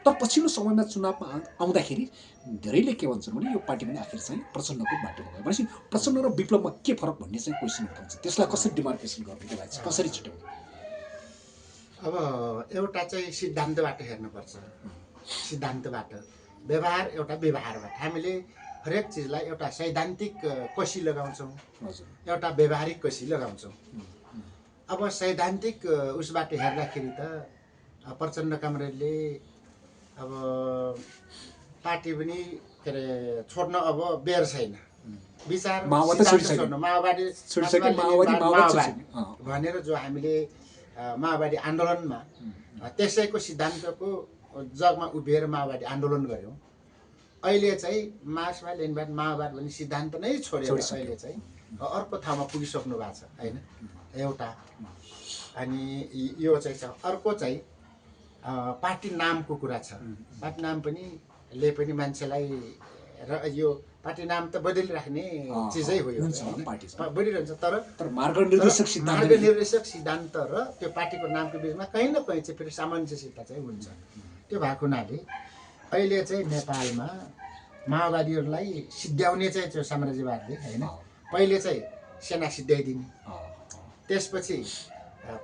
तर पछिल्लो समयमा चुनावमा आउँदाखेरि धेरैले के भन्छन् भने यो पार्टी पनि आखिर चाहिँ प्रचण्डको बाटोमा गयो भनेपछि प्रचण्ड र विप्लवमा के फरक भन्ने चाहिँ क्वेसन उठाउँछ त्यसलाई कसरी डिमार्केसन गर्ने त्यसलाई चाहिँ कसरी छुट्याउने अब एउटा चाहिँ सिद्धान्तबाट हेर्नुपर्छ सिद्धान्तबाट व्यवहार एउटा व्यवहारबाट हामीले हरेक चिजलाई एउटा सैद्धान्तिक कसी लगाउँछौँ एउटा व्यवहारिक कसी लगाउँछौँ अब सैद्धान्तिक उसबाट हेर्दाखेरि त प्रचण्ड कामरेडले अब पार्टी पनि के अरे छोड्न अब बेर छैन विचार माओवादी भनेर जो हामीले माओवादी आन्दोलनमा त्यसैको सिद्धान्तको जगमा उभिएर माओवादी आन्दोलन गऱ्यौँ अहिले चाहिँ मार्क्सवाद लेनिनवाद माओवाद भन्ने सिद्धान्त नै छोडेर अहिले चाहिँ अर्को ठाउँमा पुगिसक्नु भएको छ होइन एउटा अनि यो चाहिँ छ अर्को चाहिँ पार्टी नामको कुरा छ पार्टी नाम पनि ले पनि मान्छेलाई र यो पार्टी नाम त बदलिराख्ने चिजै हो यो बढिरहन्छ तर मार्गनिर्देशक सिद्धान्त र त्यो पार्टीको नामको बिचमा कहीँ न कहीँ चाहिँ फेरि सामञ्जस्यता चाहिँ हुन्छ त्यो भएको हुनाले अहिले चाहिँ नेपालमा माओवादीहरूलाई सिद्ध्याउने चाहिँ त्यो साम्राज्यवादले होइन पहिले चाहिँ सेना सिद्ध्याइदिने त्यसपछि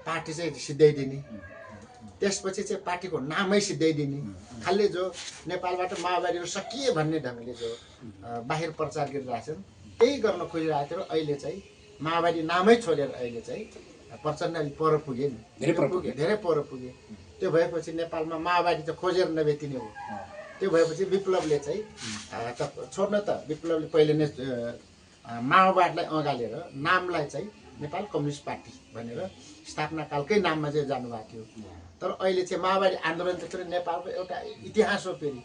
पार्टी चाहिँ सिद्ध्याइदिने त्यसपछि चाहिँ पार्टीको नामै सिद्ध्याइदिने खालि जो नेपालबाट माओवादीहरू सकिए भन्ने ढङ्गले जो बाहिर प्रचार गरिरहेछन् त्यही गर्न खोजिरहेको थियो अहिले चाहिँ माओवादी नामै छोडेर अहिले चाहिँ प्रचण्ड पर पुगे नि धेरै पर पुगे त्यो भएपछि नेपालमा माओवादी त खोजेर नभेटिने हो त्यो भएपछि विप्लवले चाहिँ छोड्न त विप्लवले पहिले नै माओवादीलाई अँगालेर नामलाई चाहिँ नेपाल कम्युनिस्ट पार्टी भनेर स्थापना कालकै नाममा चाहिँ जानुभएको थियो तर अहिले चाहिँ माओवादी आन्दोलन चाहिँ फेरि नेपालको एउटा इतिहास हो फेरि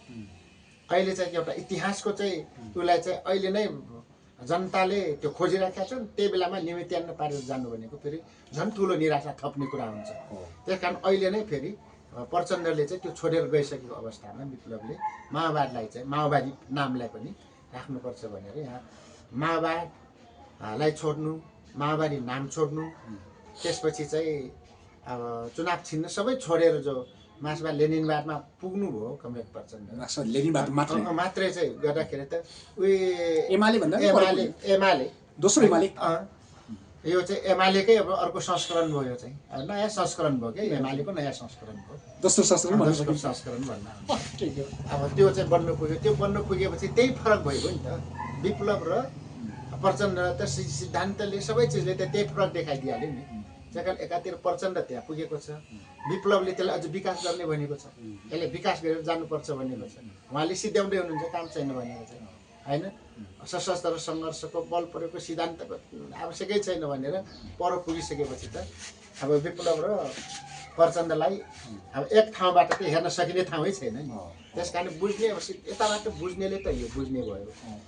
अहिले चाहिँ एउटा इतिहासको चाहिँ उसलाई चाहिँ अहिले नै जनताले त्यो खोजिराखेका छन् त्यही बेलामा निमित्यान्न पारेर जानु भनेको फेरि झन् ठुलो निराशा थप्ने कुरा हुन्छ त्यस कारण अहिले नै फेरि प्रचण्डले चाहिँ त्यो छोडेर गइसकेको अवस्थामा विप्लवले माओवादीलाई चाहिँ माओवादी नामलाई पनि राख्नुपर्छ भनेर यहाँ माओवादीलाई छोड्नु माओवादी नाम छोड्नु त्यसपछि चाहिँ अब चुनाव छिन्न सबै छोडेर जो मार्क्सवाद लेनिनवादमा पुग्नु भयो कमरेड प्रचण्ड मात्रै चाहिँ गर्दाखेरि त एमाले दोस्रो एमाले यो चाहिँ एमालेकै अब अर्को संस्करण भयो यो चाहिँ नयाँ संस्करण भयो क्या एमालेको नयाँ संस्करण भयो दोस्रो संस्करण भन्न अब त्यो चाहिँ बन्नु पुग्यो त्यो बन्नु पुगेपछि त्यही फरक भइगयो नि त विप्लव र प्रचण्ड त सिद्धान्तले सबै चिजले त त्यही फरक देखाइदिइहाल्यो नि त्यही कारण एकातिर प्रचण्ड त्यहाँ पुगेको छ विप्लवले त्यसलाई अझ विकास गर्ने भनेको छ यसले विकास गरेर जानुपर्छ भनेको छ उहाँले सिद्ध्याउँदै हुनुहुन्छ काम छैन भनेको चाहिँ होइन सशस्त्र सङ्घर्षको बल प्रयोगको सिद्धान्तको आवश्यकै छैन भनेर पर पुगिसकेपछि त अब विप्लव र प्रचण्डलाई अब एक ठाउँबाट त हेर्न सकिने ठाउँै छैन नि त्यस कारण बुझ्ने यताबाट बुझ्नेले त यो बुझ्ने भयो